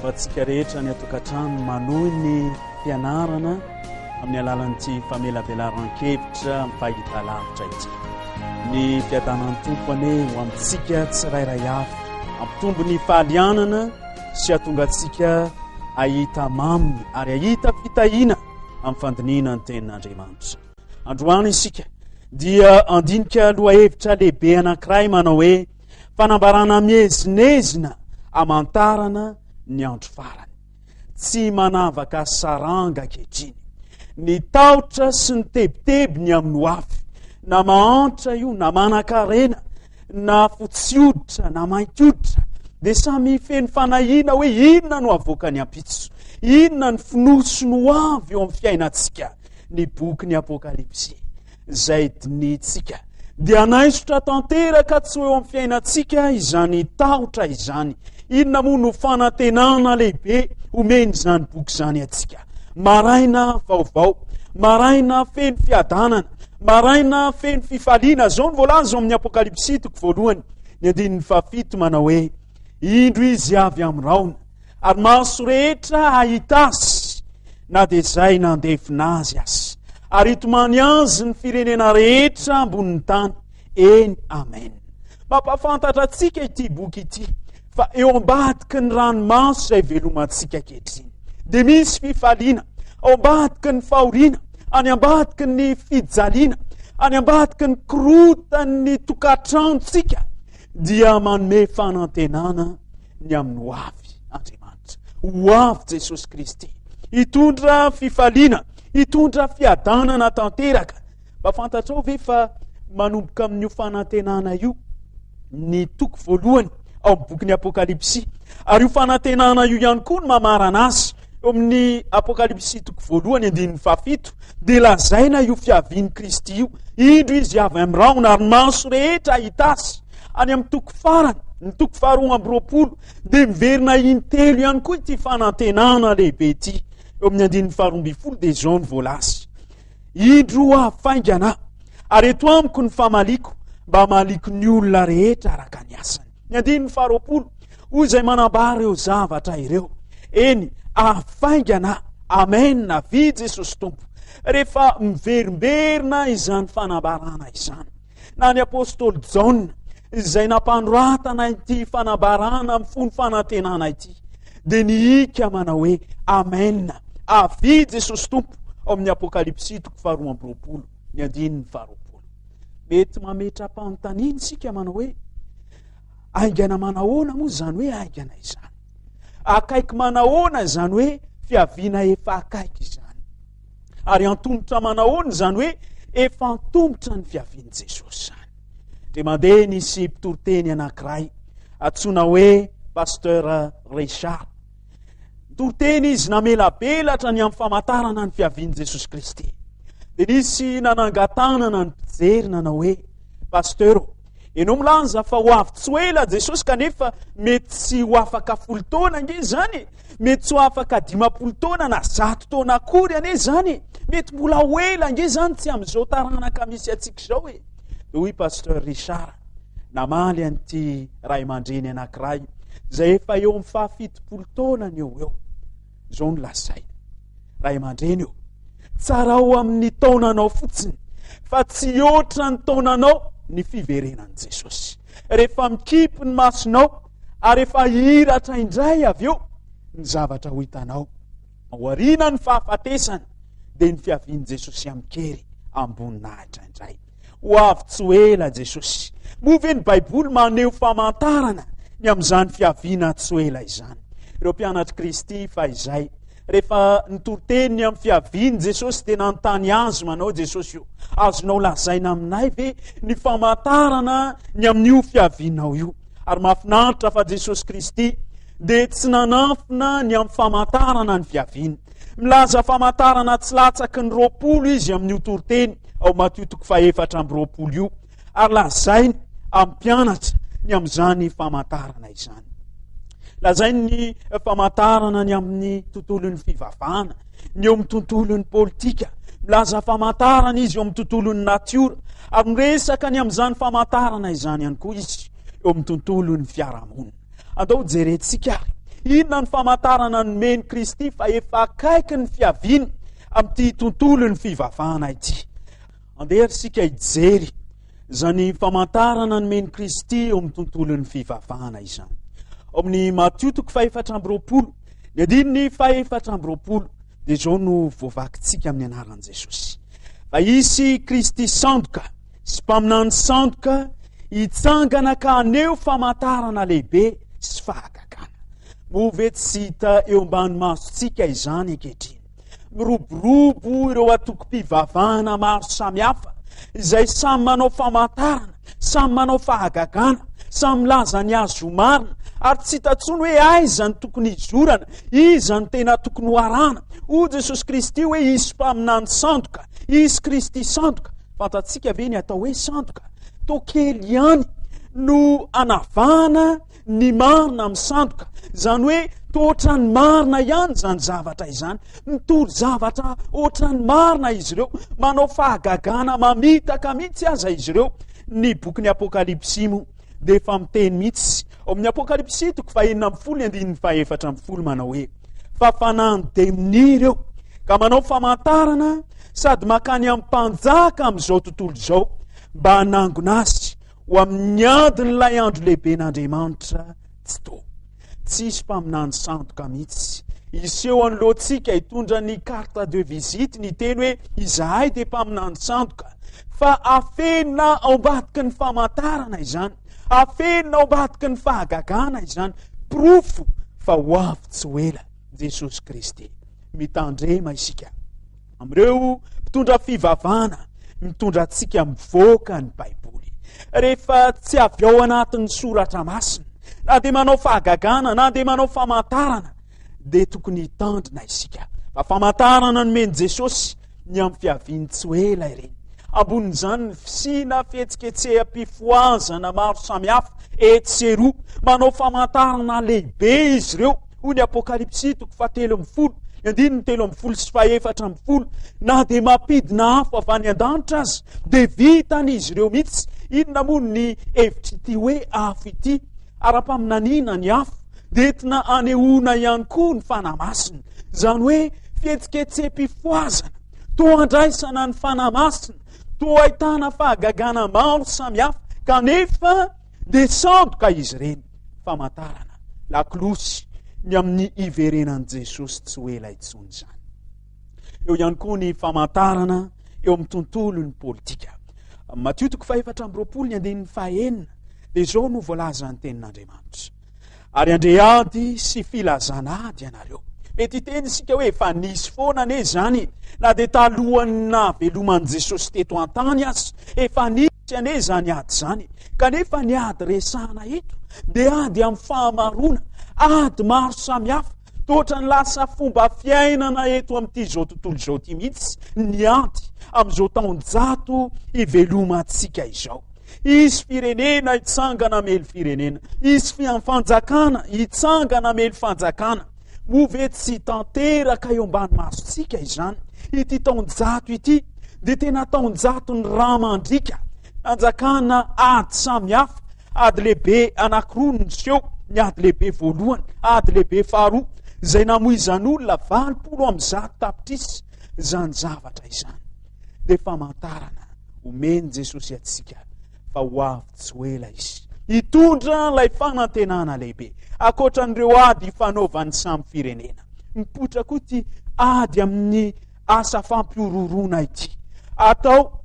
Miarahaba antsika rehetra any an-tokantrano manohy ny fianarana amin'ny alalan'ity famelabelaran-kevitra amin'ny fahitalavitra ity. Ny fiadanan'ny Tompo anie ho amintsika tsirairay avy, hampitombo ny fahalianana sy hahatonga antsika hahita maminy ary hahita fitahiana amin'ny fandinihina ny tenin'Andriamanitra. Androany isika dia andinika lohahevitra lehibe anankiray manao hoe Fanambarana miezinezina amantarana ny andro farany. Tsy manavaka saranga ankehitriny. Ny tahotra sy ny tebiteby ny amin'ny ho avy, na mahantra io na manan-karena, na fotsy hoditra na mainty hoditra, dia samy feno fanahiana hoe inona no havoakan'ny ampitso, inona ny fonosiny ho avy eo amin'ny fiainantsika. Ny bokin'ny Apokalypsy. izay dinihintsika dia hanaisotra tanteraka tsy ho eo amin'ny fiainantsika izany tahotra izany. Inona moa no fanantenana lehibe omen'izany boky izany antsika? Maraina vaovao, maraina feno fiadanana, maraina feno fifaliana. Izao no voalaza ao amin'ny Apokalypsy toko voalohany, ny andininy fahafito manao hoe, Indro izy avy amin'ny rahona, ary maso rehetra hahita azy na dia izay nandefina azy aza, ary hitomany azy ny firenena rehetra ambonin'ny tany. Eny, amen. Mampahafantatra antsika ity boky ity fa eo ambadiky ny ranomaso izay velomantsika ankehitriny dia misy fifaliana, ao ambadiky ny fahoriana, any ambadiky ny fijaliana, any ambadiky ny korotan'ny tokantranontsika dia manome fanantenana ny amin'ny ho avy Andriamanitra. Ho avy Jesosy Kristy. Hitondra fifaliana, hitondra fiadanana tanteraka. Mba fantatrao ve fa manomboka amin'io fanantenana io ny toko voalohany ao amin'ny bokin'ny Apokalypsy. Ary io fanantenana io ihany koa no mamarana azy. Eo amin'ny Apokalypsy toko voalohany andininy fahafito dia lazaina io fiavian'i Kristy io. Indro izy avy amin'ny rahona ary maso rehetra hahita azy. Any amin'ny toko farany, ny toko faharoa amby roapolo, dia miverina intelo ihany koa ity fanantenana lehibe ity. Eo amin'ny andininy faharoa ambin'ny folo dia izao no voalaza. Indro avy faingana ary eto amiko ny famaliko mba hamaliko ny olona rehetra araka ny asany. Ny andininy faharoapolo, hoy izay manambara ireo zavatra ireo. Eny, avy faingana, amen, avia Jesosy Tompo. Rehefa miverimberina izany fanambarana izany, na ny apostoly Jaona izay nampanoratana ity fanambarana mifono fanantenana ity, dia nihika manao hoe amen, avia Jesosy Tompo, ao amin'ny Apokalypsy toko faharoa amby roapolo, ny andininy faharoapolo. Mety mametra-panontaniana isika manao hoe aingana manahoana moa izany hoe aingana izany? Akaiky manahoana izany hoe fiaviana efa akaiky izany? Ary antomotra manahoana izany hoe efa antomotra ny fiavian'i Jesosy izany? Dia mandeha nisy mpitoriteny anankiray antsoina hoe Pasteur Richard. Nitoriteny izy namelabelatra ny amin'ny famantarana ny fiavian'i Jesosy Kristy. Dia nisy nanangan-tanana ny mpijery nanao hoe, Pasteur, ianao milaza fa ho avy tsy ho ela Jesosy kanefa mety tsy ho afaka folo taona ange izany e. Mety tsy ho afaka 50 taona na 100 taona akory anie izany e. Mety mbola ho ela ange izany tsy amin'izao taranaka misy antsika izao e. Dia hoy Pasteur Richard, namaly an'ity ray aman-dreny anankiray izay efa eo amin'ny fahafitopolo taonany eo eo. Izao no lazainy, ray aman-dreny eo, tsarao amin'ny taonanao fotsiny fa tsy hihoatra ny taonanao ny fiverenan'i Jesosy. Rehefa mikipy ny masonao ary efa hiratra indray avy eo ny zavatra ho hitanao. Aoriana ny fahafatesana dia ny fiavian'i Jesosy amin-kery amboninahitra indray. Ho avy tsy ho ela Jesosy. Moa ve ny Baiboly maneho famantarana ny amin'izany fiaviana tsy ho ela izany? Ireo mpianatr'i Kristy fahizay, rehefa nitoriteny ny amin'ny fiavian'i Jesosy dia nanontany azy manao Jesosy io, azonao lazaina aminay ve ny famantarana ny amin'io fiavianao io? Ary mahafinaritra fa Jesosy Kristy dia tsy nanafina ny amin'ny famantarana ny fiaviany. Milaza famantarana tsy latsaky ny 20 izy amin'io toriteny ao Matio toko fahefatra amby roapolo io, ary lazainy amin'ny mpianatra ny amin'izany famantarana izany. Lazainy ny famantarana ny amin'ny tontolon'ny fivavahana, ny eo amin'ny tontolon'ny politika. Milaza famantarana izy eo amin'ny tontolon'ny natiora, ary miresaka ny amin'izany famantarana izany ihany koa izy eo amin'ny tontolon'ny fiarahamonina. Andao jerentsika ary. Inona ny famantarana nomen'i Kristy fa efa akaiky ny fiaviany amin'ity tontolon'ny fivavahana ity? Andeha ary isika hijery izany famantarana nomen'i Kristy eo amin'ny tontolon'ny fivavahana izany. Ao amin'ny Matio toko fahefatra amby 20, ny andininy fahefatra amby 20, dia izao no voavakintsika amin'ny anaran'i Jesosy. Fa hisy Kristy sandoka sy mpaminany sandoka hitsangana ka haneho famantarana lehibe sy fahagagana. Moa ve tsy hita eo ambany masontsika izany ankehitriny? Miroborobo ireo antokom-pivavahana maro samihafa izay samy manao famantarana, samy manao fahagagana, samy milaza ny azy ho marina, ary tsy hita intsony hoe aiza no tokony hizorana, iza no tena tokony ho arahana. Hoy Jesosy Kristy hoe hisy mpaminany sandoka, hisy Kristy sandoka. Fantatsika ve ny atao hoe sandoka? Toa kely ihany no anavahana ny marina amin'ny sandoka. Izany hoe toa ohatran'ny marina ihany izany zavatra izany. Mitory zavatra ohatran'ny marina izy ireo. Manao fahagagana mamitaka mihitsy aza izy ireo. Ny bokin'ny Apokalypsy moa dia efa miteny mihitsy. Ao amin'ny Apokalypsy toko fahenina ambin'ny folo ny andininy fahefatra ambin'ny folo manao hoe fa fanahin'ny demonia ireo ka manao famantarana sady makany amin'ny mpanjaka amin'izao tontolo izao mba hanangona azy ho amin'ny adin'ilay andro lehiben'Andriamanitra tsy to. Tsy hisy mpaminany sandoka mihitsy hiseho anoloantsika hitondra ny carte de visite ny teny hoe izahay dia mpaminany sandoka fa afenina ao ambadiky ny famantarana izany, afenina ao ambadiky ny fahagagana izany, porofo fa ho avy tsy ho ela Jesosy Kristy. Mitandrema isika. Amin'ireo mpitondra fivavahana mitondra antsika mivoaka ny Baiboly. Rehefa tsy avy ao anatin'ny soratra masina, na dia manao fahagagana, na dia manao famantarana, dia tokony hitandrina isika. Fa famantarana nomen'i Jesosy ny amin'ny fiaviany tsy ho ela ireny. Ambonin'izany ny fisiana fihetsiketseham-pifohazana maro samihafa etsy sy eroa. Manao famantarana lehibe izy ireo. Hoy ny Apokalypsy toko fahatelo ambin'ny folo, ny andininy 13 sy faha-14, Na dia mampidina afo avy any an-danitra aza, dia vitan'izy ireo mihitsy. Inona moa ny hevitr'ity hoe afo ity? Ara-paminaniana ny afo dia entina anehoana ihany koa ny Fanahy Masina. Izany hoe fihetsiketseham-pifohazana, toa andraisana ny Fanahy Masina, toa ahitana fahagagana maro samihafa, kanefa dia sandoka izy ireny. Famantarana, lakolosy, ny amin'ny hiverenan'i Jesosy tsy ho ela intsony izany. Eo ihany koa ny famantarana eo amin'ny tontolon'ny politika. Matio toko fahefatra amby 20 ny andininy fahenina dia izao no voalazan'ny tenin'Andriamanitra. Ary handre ady sy filazana ady ianareo. Mety hiteny isika hoe efa nisy foana anie izany na dia talohan'ny nahaveloman'i Jesosy teto an-tany aza. Efa nisy anie izany ady izany. Kanefa ny ady resahana eto dia ady amin'ny fahamaroana, ady maro samihafa. Toa ohatran'ny lasa fomba fiainana eto amin'ity izao tontolo izao ity mihitsy ny ady amin'izao taonjato ivelomantsika izao. Hisy firenena hitsangana hamely firenena, hisy fanjakana hitsangana hamely fanjakana. Moa ve tsy tanteraka eo ambany masontsika izany? Ity taonjato ity dia tena taonjaton'ny rà mandriaka, nanjakana ady samihafa, ady lehibe anankiroa no niseho, ny ady lehibe voalohany, ady lehibe faharoa, izay namoizan'olona 180 tapitrisa izany zavatra izany. Dia famantarana omen'i Jesosy antsika fa ho avy tsy ho ela izy hitondra ilay fanantenana lehibe ankoatra an'ireo ady ifanaovan'ny samy firenena. Mipoitra koa ity ady amin'ny asa fampihorohoroana ity. Atao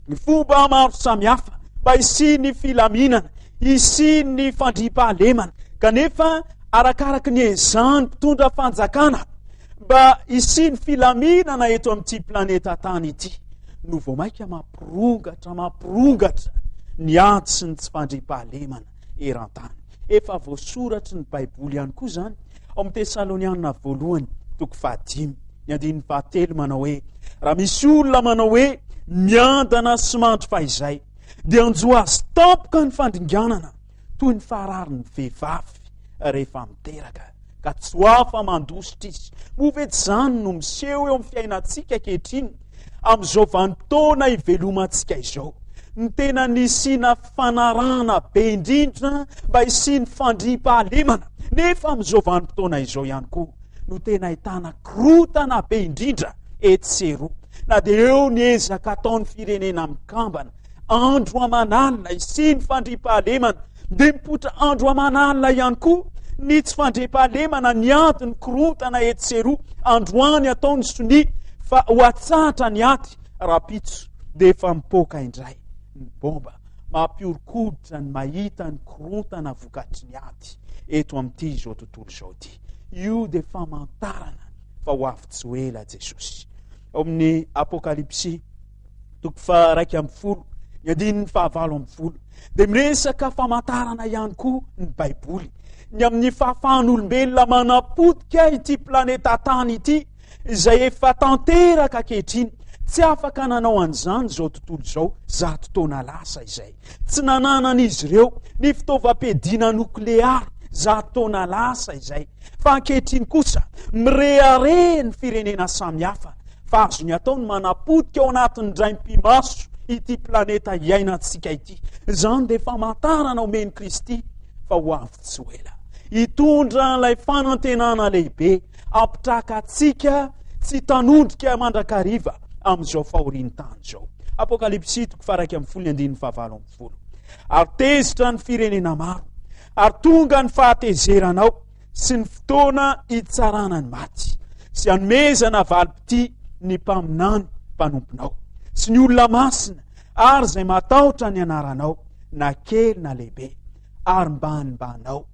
ny fomba maro samihafa mba hisian'ny filaminana, hisian'ny fandriampahalemana. Kanefa arakaraky ny ezahan'ny mpitondra fanjakana mba hisian'ny filaminana eto amin'ity planeta tany ity no vao mainka mampirongatra mampirongatra ny ady sy ny tsy fandriampahalemana eran-tany. Efa voasoratry ny Baiboly ihany koa izany ao amin'ny Tesaloniana voalohany toko fahadimy ny andininy fahatelo manao hoe raha misy olona manao hoe miandana sy mandry fahizay dia hanjo azy tampoka ny fandringanana toy ny fahararin'ny vehivavy rehefa miteraka ka tsy ho afa-mandositra izy. Moa ve tsy izany no miseho eo amin'ny fiainantsika ankehitriny, amin'izao vanim-potoana ivelomantsika izao? Ny tena nisiana fanarahana be indrindra mba hisian'ny fandriampahalemana. Nefa amin'izao vanim-potoana izao ihany koa no tena ahitana korotana be indrindra etsy sy eroa. Na dia eo ny ezaka ataon'ny firenena mikambana andro aman'alina hisian'ny fandriampahalemana, dia mipoitra andro aman'alina ihany koa ny tsy fandriampahalemana, ny ady, ny korontana etsy sy eroa. Androany atao ny sonia fa ho atsahatra ny ady, rahampitso dia efa mipoaka indray ny bomba. Mampihoron-koditra ny mahita ny korontana vokatry ny ady eto amin'ity izao tontolo izao ity. Io dia famantarana fa ho avy tsy ho ela Jesosy. Ao amin'ny Apokalypsy toko faha-11, ny andininy faha-18, dia miresaka famantarana ihany koa ny Baiboly ny amin'ny fahafahan'olombelona manapotika ity planeta tany ity izay efa tanteraka ankehitriny. Tsy afaka nanao an'izany izao tontolo izao zato taona lasa izay. Tsy nananan'izy ireo ny fitaovam-piadiana nokleary zato taona lasa izay. Fa ankehitriny kosa, mirehareha ny firenena samihafa fa azony atao ny manapotika ao anatin'ny draim-pimaso ity planeta iainantsika ity. Izany dia famantarana omen'i Kristy fa ho avy tsy ho ela. Hitondra an'ilay fanantenana lehibe hampitraka antsika tsy hitanondrika mandrakariva amin'izao fahorian'ny tany izao. Apokalypsy toko faha 11 ny andininy faha-18. Ary tezitra ny firenena maro, ary tonga ny fahatezeranao sy ny fotoana hitsarana ny maty sy hanomezana valim-pitia ny mpaminany mpanomponao sy ny olona masina ary izay matahotra ny anaranao na kely na lehibe ary mbanimbanao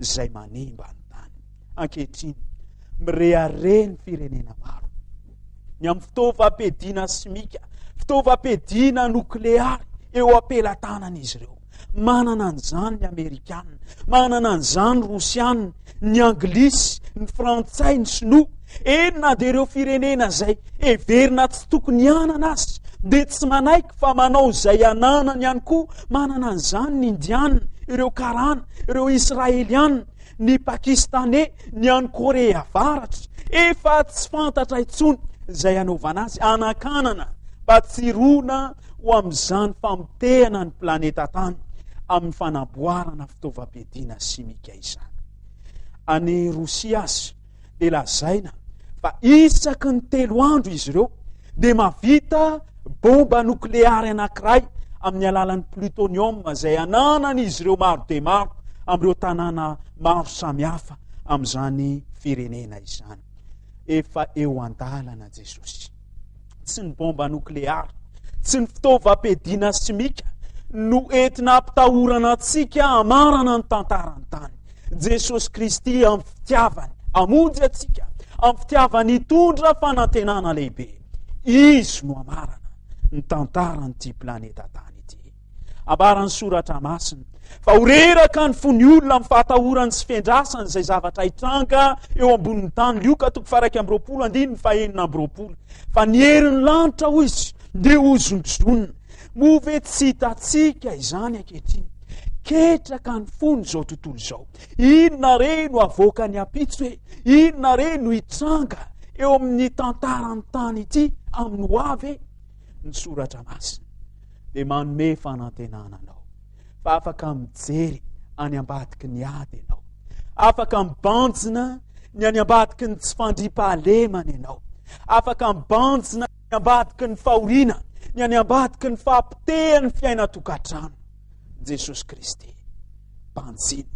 izay manimba ny tany. Ankehitriny, mirehareha ny firenena maro ny amin'ny fitaovam-piadiana simika, fitaovam-piadiana nokleary eo am-pelatanan'izy ireo. Manana an'izany ny Amerikanina, manana an'izany Rosianina, ny Anglisy, ny Frantsay, ny Sinoa. Eny na dia ireo firenena izay heverina tsy tokony hanana azy dia tsy manaiky fa manao izay ananany ihany koa. Manana an'izany ny Indiana, ireo Karana, ireo Israeliana, ny Pakistaney, ny any Korea Avaratra. Efa tsy fantatra intsony izay hanaovana azy, hanakanana mba tsy hirona ho amin'izany famotehana ny planeta tany amin'ny fanamboarana fitaovam-piadiana simika izany. Any Rosia aza dia lazaina fa isaky ny telo andro izy ireo dia mahavita bomba nokleary anankiray amin'ny alalan'ny plutonium izay ananan'izy ireo maro dia maro amin'ireo tanàna maro samihafa amin'izany firenena izany. Efa eo an-dalana Jesosy. Tsy ny bomba nokleary, tsy ny fitaovam-piadiana simika no entina hampitahorana antsika hamarana ny tantaran'ny tany. Jesosy Kristy amin'ny fitiavany hamonjy antsika, amin'ny fitiavany hitondra fanantenana lehibe. Izy no hamarana ny tantaran'ity planeta tany ity. Ambaran'ny soratra masina fa ho reraka ny fon'ny olona amin'ny fahatahorany sy fiandrasany izay zavatra hitranga eo ambonin'ny tany. Lioka toko faha-21 andininy faha-26. Fa ny herin'ny lanitra hoy izy dia hozongozonina. Moa ve tsy hitantsika izany ankehitriny? Ketraka ny fony izao tontolo izao. Inona re no avoakan'ny ampitso e? Inona re no hitranga eo amin'ny tantaran'ny tany ity amin'ny ho avy e? Ny soratra masina dia manome fanantenana anao fa afaka mijery any ambadiky ny ady ianao. Afaka mibanjina ny any ambadiky ny tsy fandriampahalemana ianao. Afaka mibanjina ny ambadiky ny fahoriana, ny any ambadiky ny fahapotehan'ny fiainan-tokantrano. Jesosy Kristy, banjino.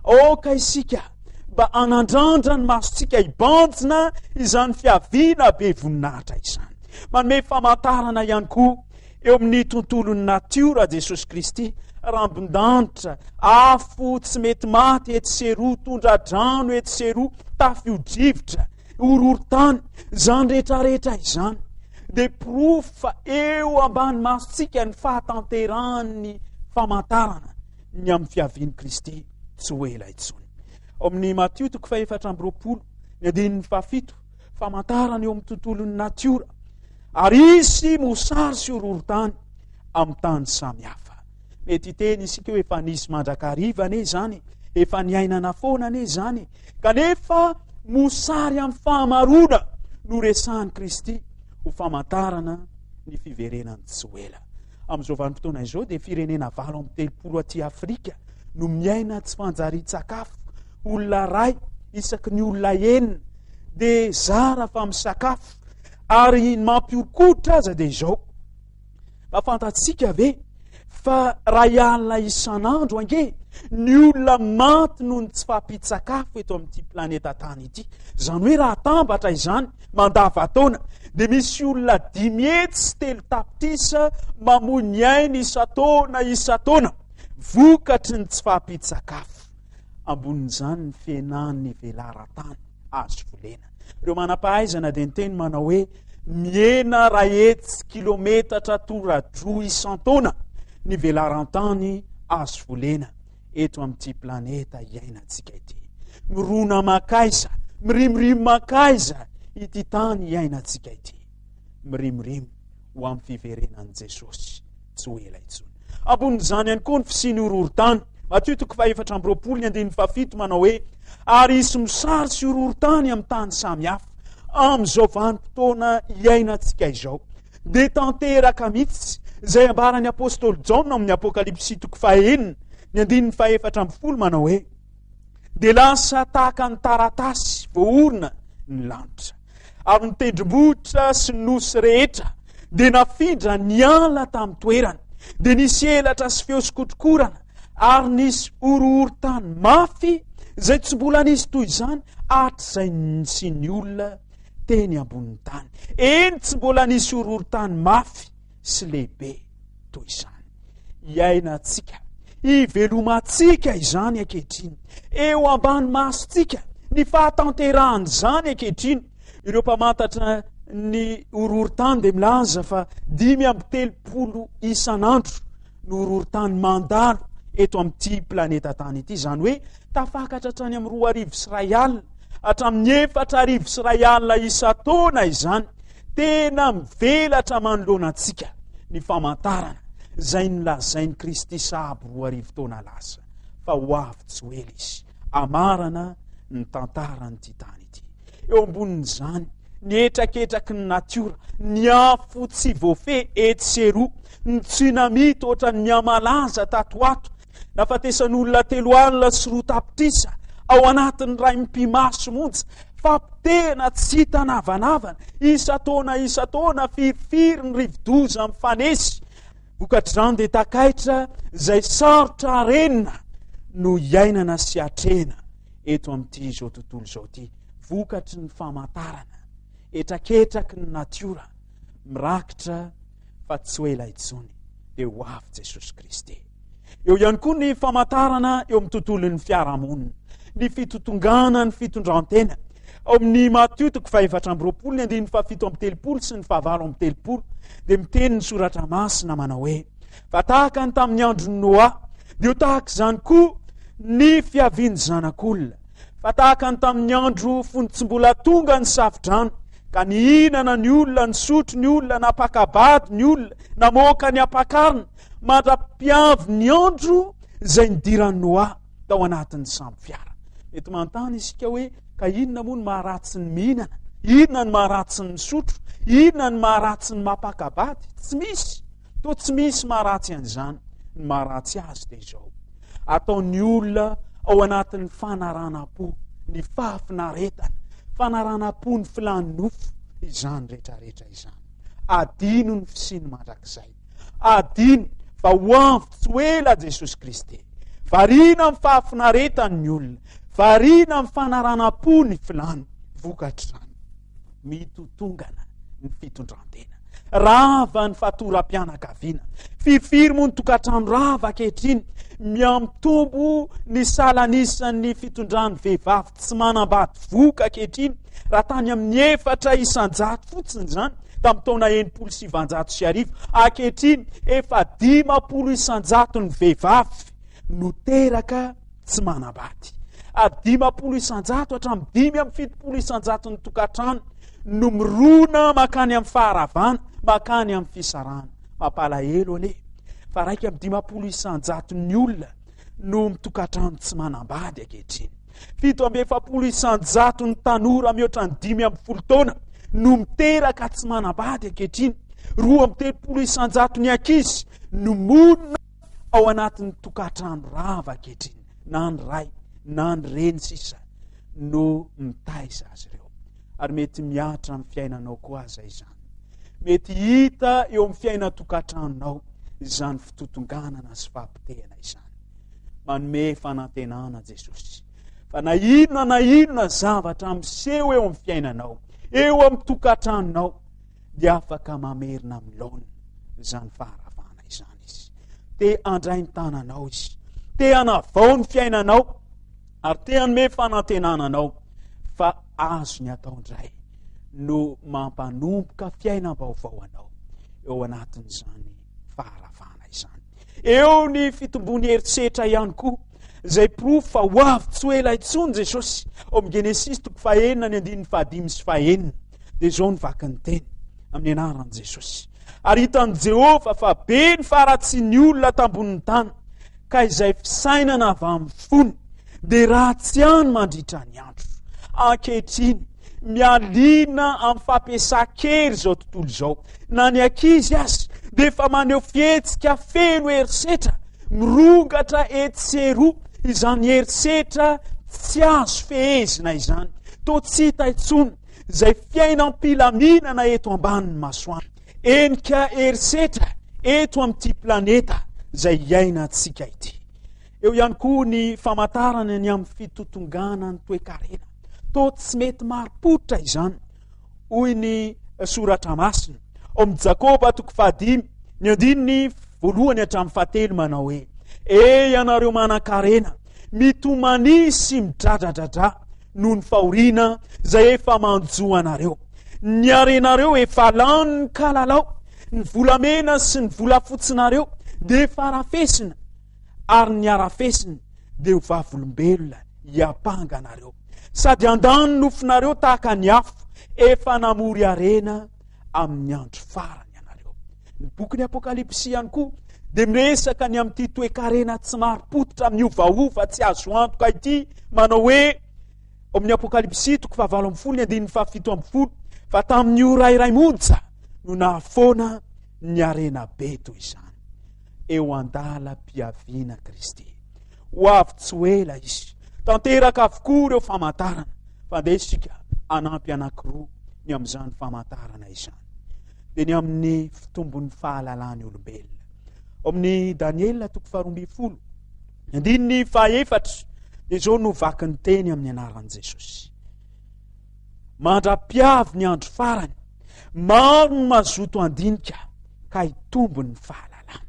Aoka isika mba hanandrandra ny masontsika hibanjina izany fiaviana be voninahitra izany. Manome famantarana ihany koa eo amin'ny tontolon'ny natiora Jesosy Kristy, rambon-danitra, afo tsy mety maty etsy sy eroa, tondra-drano etsy sy eroa, tafio-drivotra, horohorontany, izany rehetrarehetra izany dia porofo fa eo ambany masontsika ny fahatanterahan'ny famantarana ny amin'ny fiavian'i Kristy tsy ho ela intsony. Ao amin'ny Matio toko fahefatra amby roapolo, ny andininy fahafito, famantarana eo amin'ny tontolon'ny natiora, ary hisy mosary sy horohorontany amin'ny tany samihafa. Mety hiteny isika hoe efa nisy mandrakariva anie izany, efa niainana foana anie izany, kanefa mosary amin'ny fahamaroana no resahan'i Kristy ho famantarana ny fiverenany tsy ho ela. Amin'izao vanim-potoana izao dia firenena 38 aty Afrika no miaina tsy fanjarian-tsakafo. Olona iray isaky ny olona enina dia zara fa misakafo ary ny mampihoron-koditra aza dia izao. Mba fantatsika ve fa ray alina isan'andro ange ny olona maty noho ny tsy fahampian-tsakafo eto amin'ity planeta tany ity. Izany hoe raha atambatra izany mandava-taona dia misy olona 305 tapitrisa mamoy ny ainy isan-taona isan-taona vokatry ny tsy fahampian-tsakafo. Ambonin'izany ny fihenan'ny velaran-tany azo volena. Ireo manam-pahaizana dia niteny manao hoe mihena 100 kilometatra tora-droa isan-taona ny velaran-tany azo volena eto amin'ity planeta iainantsika ity. Mirona mankaiza, mirimorimo mankaiza ity tany iainantsika ity. Mirimorimo ho amin'ny fiverenan'i Jesosy tsy ho ela intsony. Ambonin'izany ihany koa ny fisian'ny horohorontany. Matio toko fahefatra amby roapolo ny andininy fahafito manao hoe ary hisy mosary sy horohorontany amin'ny tany samy hafa. Amin'izao vanim-potoana iainantsika izao dia tanteraka mihitsy izay ambaran'ny apostoly Jaona amin'ny Apokalypsy toko fahenina ny andininy fahefatra ambin'ny folo manao hoe dia lasa tahaka ny taratasy voaorina ny lanitra ary ny tendrombohitra sy ny nosy rehetra dia nafindra niala tamin'ny toerany dia nisy elatra sy feo sy kotrokorana ary nisy horohorontany mafy izay tsy mbola nisy toy izany hatrizay nisian'ny olona teny ambonin'ny tany. Eny, tsy mbola nisy horohorontany mafy sy lehibe toy izany. Iainantsika, ivelomantsika izany ankehitriny. Eo ambany masontsika ny fahatanterahan'izany ankehitriny. Ireo mpamantatra ny horohorontany dia milaza fa 35 isan'andro no horohorontany mandalo eto amin'ity planeta tany ity. Izany hoe tafakatra hatrany amin'ny 2001 hatramin'ny 1040 isan-taona izany. Tena mivelatra manoloana antsika ny famantarana izay nolazain'i Kristy sahabo 2000 taona lasa fa ho avy tsy ho ela izy hamarana ny tantaran'ity tany ity. Eo ambonin'izany, ny hetraketraky ny natiora, ny afo tsy voafehy etsy sy eroa, ny tsunami toa ny mihamalaza tato ho ato, Nahafatesan'olona 2 tapitrisa ao anatin'ny iray mipi-maso monja. Fampotehana tsy hita navanavana, isan-taona isan-taona, firifiry ny rivodoza mifanesy. Vokatr'izany dia takaitra izay sarotra arenina no iainana sy atrehina eto amin'ity izao tontolo izao ity. Vokatry ny famantarana, hetraketraky ny natiora, mirakitra fa tsy ho ela intsony dia ho avy Jesosy Kristy. Eo ihany koa ny famantarana eo amin'ny tontolon'ny fiarahamonina, ny fitotongana ny fitondrantena. Ao amin'ny Matio toko fahefatra amby roapolo ny andininy fahafito amby telopolo sy ny fahavalo amby telopolo dia miteny ny soratra masina manao hoe fa tahaka ny tamin'ny andron'i Noa dia ho tahaka izany koa ny fiavian'ny zanak'olona fa tahaka ny tamin'ny andro fony tsy mbola tonga ny safodrano ka nihinana ny olona, nisotro ny olona, nampaka-bady ny olona, namoaka ny ampakarina, mandra-piavy ny andro izay nidiran'i Noa tao anatin'ny sambo fiara. Mety manontany isika hoe ka inona moa no maharatsy ny mihinana? Inona no maharatsy ny misotro? Inona no maharatsy ny mampaka-bady? Tsy misy. Toa tsy misy maharatsy an'izany. Ny maharatsy azy dia izao. Ataon'ny olona ao anatin'ny fanaranam-po, ny fahafinaretana, fanaranam-po ny filan'ny nofo, izany rehetrarehetra izany. Adino ny fisiany mandrakizay. Adino fa ho avy tsy ho ela Jesosy Kristy. Variana amin'ny fahafinaretany ny olona. Variana amin'ny fanaranam-po ny filany. Vokatr'izany. Mitotongana ny fitondran-tena. Rava ny fatoram-pianakaviana. Firifiry moa ny tokantrano rava ankehitriny. Mihamitombo ny salan'isan'ny fitondran'ny vehivavy tsy manambady vohoka ankehitriny. Raha tany amin'ny 4% fotsiny izany tamin'ny taona 1960, ankehitriny efa 50% ny vehivavy no teraka tsy manambady. Ary 50% hatramin'ny 75 isan-jaton'ny tokantrano no mirona mankany amin'ny faharavana, mankany amin'ny fisarahana. Mampalahelo anie fa 51 isan-jaton'ny olona no mitokantrano tsy manambady ankehitriny. 47 isan-jaton'ny tanora mihoatra ny 15 taona no miteraka tsy manambady ankehitriny. 32 isan-jaton'ny ankizy no monina ao anatin'ny tokantrano rava ankehitriny, na ny ray na ny reny sisa no mitaiza azy ireo. Ary mety mihatra amin'ny fiainanao koa aza izany. Mety hita eo amin'ny fiainan-tokantranonao izany fitotonganana sy fahapotehana izany. Manome fanantenana Jesosy fa na inona na inona zavatra miseho eo amin'ny fiainanao, eo amin'ny tokantranonao, dia afaka mamerina amin'ny laoniny izany faharavana izany izy. Te handray ny tananao izy, te hanavao ny fiainanao ary te hanome fanantenana anao fa azony atao indray no mampanomboka fiainam-baovao anao eo anatin'izany faharavana izany. Eo ny fitombon'ny herisetra ihany koa izay porofo fa ho avy tsy ho ela intsony Jesosy. Ao amin'ny Genesisy toko fahenina ny andininy fahadimy sy fahenina dia izao ny vakin'ny teny amin'ny anaran'i Jesosy. Ary hitan'i Jehovah fa be ny faharatsian'ny olona tambonin'ny tany ka izay fisainana avy amin'ny fony dia ratsy ihany mandritra ny andro. Ankehitriny, mialiana amin'ny fampiasan-kery izao tontolo izao. Na ny ankizy aza dia efa maneho fihetsika feno herisetra, mirongatra etsy sy eroa izany herisetra tsy azo fehezina izany. Toa tsy hita intsony izay fiainam-pilaminana eto ambanin'ny masoandro. Henika herisetra eto amin'ity planeta izay iainantsika ity. Eo ihany koa ny famantarana ny amin'ny fitotonganan'ny toekarena. Toa tsy mety marim-pototra izany, hoy ny soratra masina. Ao amin'ny Jakoba toko fahadimy, ny andininy voalohany hatramin'ny fahatelo manao hoe, E ianareo manan-karena, mitomania sy midradradradra noho ny fahoriana izay efa manjo anareo. Ny harenareo efa lanin'ny kalalao, ny volamena sy ny volafotsinareo dia efa rafesina, ary ny harafesina dia ho vavolombelona hiampanga anareo, sady handany ny nofonareo tahaka ny afo efa namory harena amin'ny andro farany ianareo. Ny bokin'ny Apokalypsy ihany koa dia miresaka ny amin'ity toe-karena tsy marim-pototra miovaova tsy azo antoka ity, manao hoe ao amin'ny Apokalypsy toko fahavalo ambin'ny folo ny andininy fahafito ambin'ny folo fa tamin'ny ora iray monja no nahafoana ny harena be toy izany. Eo an-dalam-piaviana Kristy. Ho avy tsy ho ela Izy. Tanteraka avokoa ireo famantarana. Fa andeha isika hanampy anankiroa ny amin'izany famantarana izany. Dia ny amin'ny fitombon'ny fahalalan'ny olombelona. Ao amin'ny Daniela toko faharoa ambin'ny folo, andininy fahaefatra, dia izao no vaky ny teny amin'ny anaran'i Jesosy. Mandra-piavy ny andro farany, maro ny mazoto handinika ka hitombo ny fahalalana.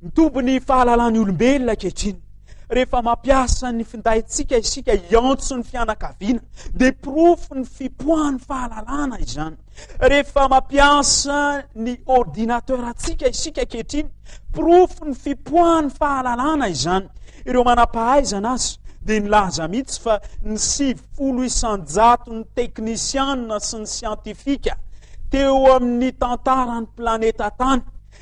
Mitombo ny fahalalan'ny olombelona ankehitriny. Rehefa mampiasa ny findaintsika isika hiantso ny fianakaviana, dia porofo ny fipoahan'ny fahalalana izany. Rehefa mampiasa ny ordinateur antsika isika ankehitriny, porofo ny fipoahan'ny fahalalana izany. Ireo manam-pahaizana aza dia nilaza mihitsy fa ny 90 isan-jaton'ny teknisianina sy ny siantifika teo amin'ny tantaran'ny planeta tany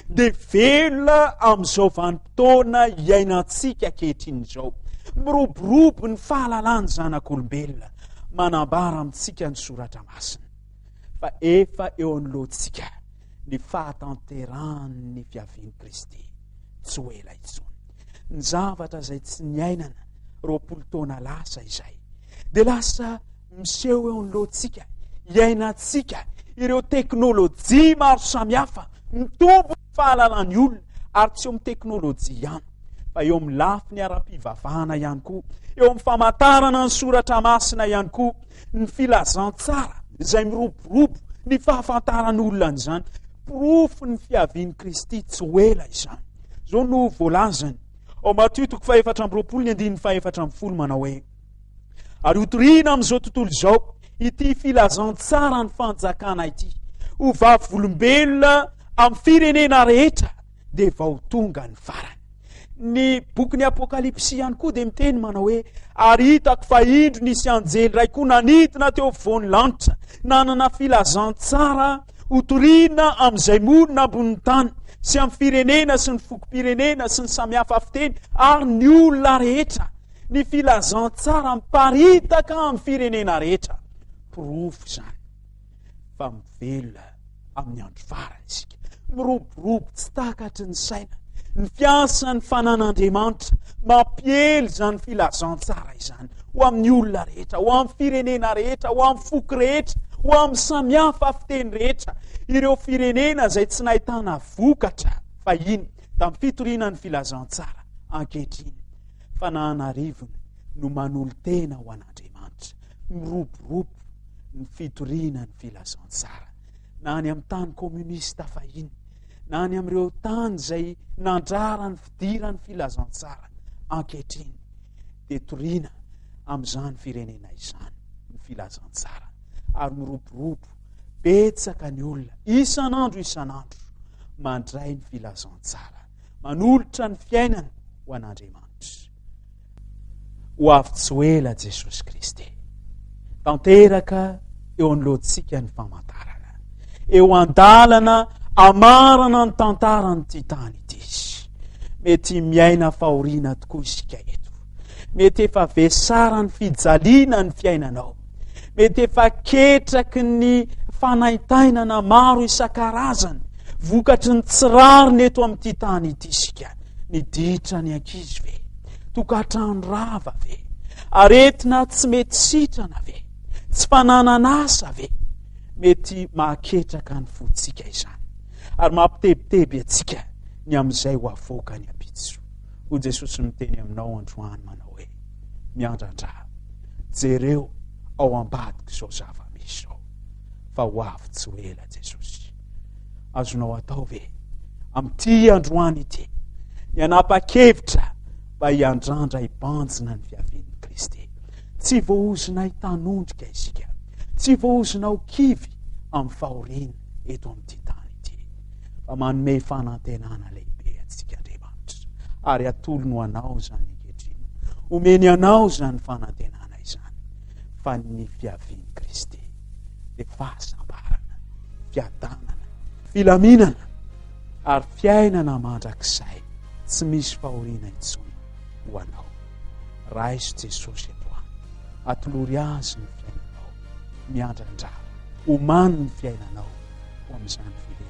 dia velona amin'izao vanim-potoana iainantsika ankehitriny izao. Miroborobo ny fahalalan'ny zanak'olombelona. Manambara amintsika ny soratra masina fa efa eo anoloantsika ny fahatanterahan'ny fiavian'i Kristy tsy ho ela intsony. Ny zavatra izay tsy niainana 20 taona lasa izay dia lasa miseho eo anoloantsika, iainantsika ireo teknolojia maro samihafa, mitombo ny fahalalan'ny olona ary tsy eo amin'ny teknolojia ihany fa eo amin'ny lafiny ara-pivavahana ihany koa, eo amin'ny famantarana ny soratra masina ihany koa, ny filazantsara izay miroborobo, ny fahafantaran'olona an'izany. Porofo ny fiavian'i Kristy tsy ho ela izany. Izao no voalazany ao Matio toko fahefatra amby roapolo ny andininy fahefatra ambin'ny folo manao hoe Ary hotorina amin'izao tontolo izao ity filazantsara ny fanjakana ity ho vavolombelona amin'ny firenena rehetra dia vao tonga ny farany. Ny bokin'ny Apokalypsy ihany koa dia miteny manao hoe ary hitako fa indro nisy anjely iray koa nanidina teo afovoan'ny lanitra nanana filazantsara hotorina amin'izay monina ambonin'ny tany sy amin'ny firenena sy ny fokom-pirenena sy ny samihafa fiteny ary ny olona rehetra ny filazantsara miparitaka amin'ny firenena rehetra. Porofo izany fa mivelona amin'ny andro farany isika. Miroborobo tsy takatry ny saina. Ny fiasan'ny fanan'Andriamanitra mampiely izany filazantsara izany ho amin'ny olona rehetra, ho amin'ny firenena rehetra, ho amin'ny foko rehetra, ho amin'ny samihafa fiteny rehetra. Ireo firenena izay tsy nahitana vokatra fahiny tamin'ny fitoriana ny filazantsara ankehitriny. Fananarivony no manolo-tena ho an'Andriamanitra. Miroborobo ny fitoriana ny filazantsara na any amin'ny tany kominista fahiny na any amin'ireo tany izay nandrara ny fidiran'ny filazantsara ankehitriny dia toriana amin'izany firenena izany ny filazantsara ary miroborobo betsaka ny olona isan'andro isan'andro mandray ny filazantsara manolotra ny fiainany ho an'Andriamanitra. Ho avy tsy ho ela Jesosy Kristy. Tanteraka eo anoloantsika ny famantarana. Eo an-dalana amarana ny tantaran'ity tany ity izy. Mety miaina fahoriana tokoa isika eto. Mety efa vesaran'ny fijaliana ny fiainanao. Mety efa ketraky ny fanaintainana maro isan-karazany vokatry ny tsy rariny eto amin'ity tany ity isika. Ny ditra ny ankizy ve? Tokantrano rava ve? Aretina tsy mety sitrana ve? Tsy fananana asa ve? Mety mahaketraka ny fontsika izany ary mampitebiteby antsika ny amin'izay ho avoaka ny ampitso. Hoy Jesosy miteny aminao androany manao hoe, miandrandra, jereo ao ambadik'izao zava-misy izao fa ho avy tsy ho ela Jesosy. Azonao atao ve amin'ity androany ity ny hanapa-kevitra mba hiandrandra hibanjina ny fiavian'i Kristy? Tsy voaozona hitanondrika isika, tsy voaozona ho kivy amin'ny fahoriana eto amin'ity tany ity, fa manome fanantenana lehibe antsika Andriamanitra, ary atolony ho anao izany ankehitriny. Omeny anao izany fanantenana izany, fa ny fiavian'i Kristy dia fahasambarana, fiadanana, filaminana ary fiainana mandrakizay tsy misy fahoriana intsony ho anao. Raiso Jesosy androany, atolory Azy ny fiainanao, miandrandra, omano ny fiainanao ho amin'izany firenena.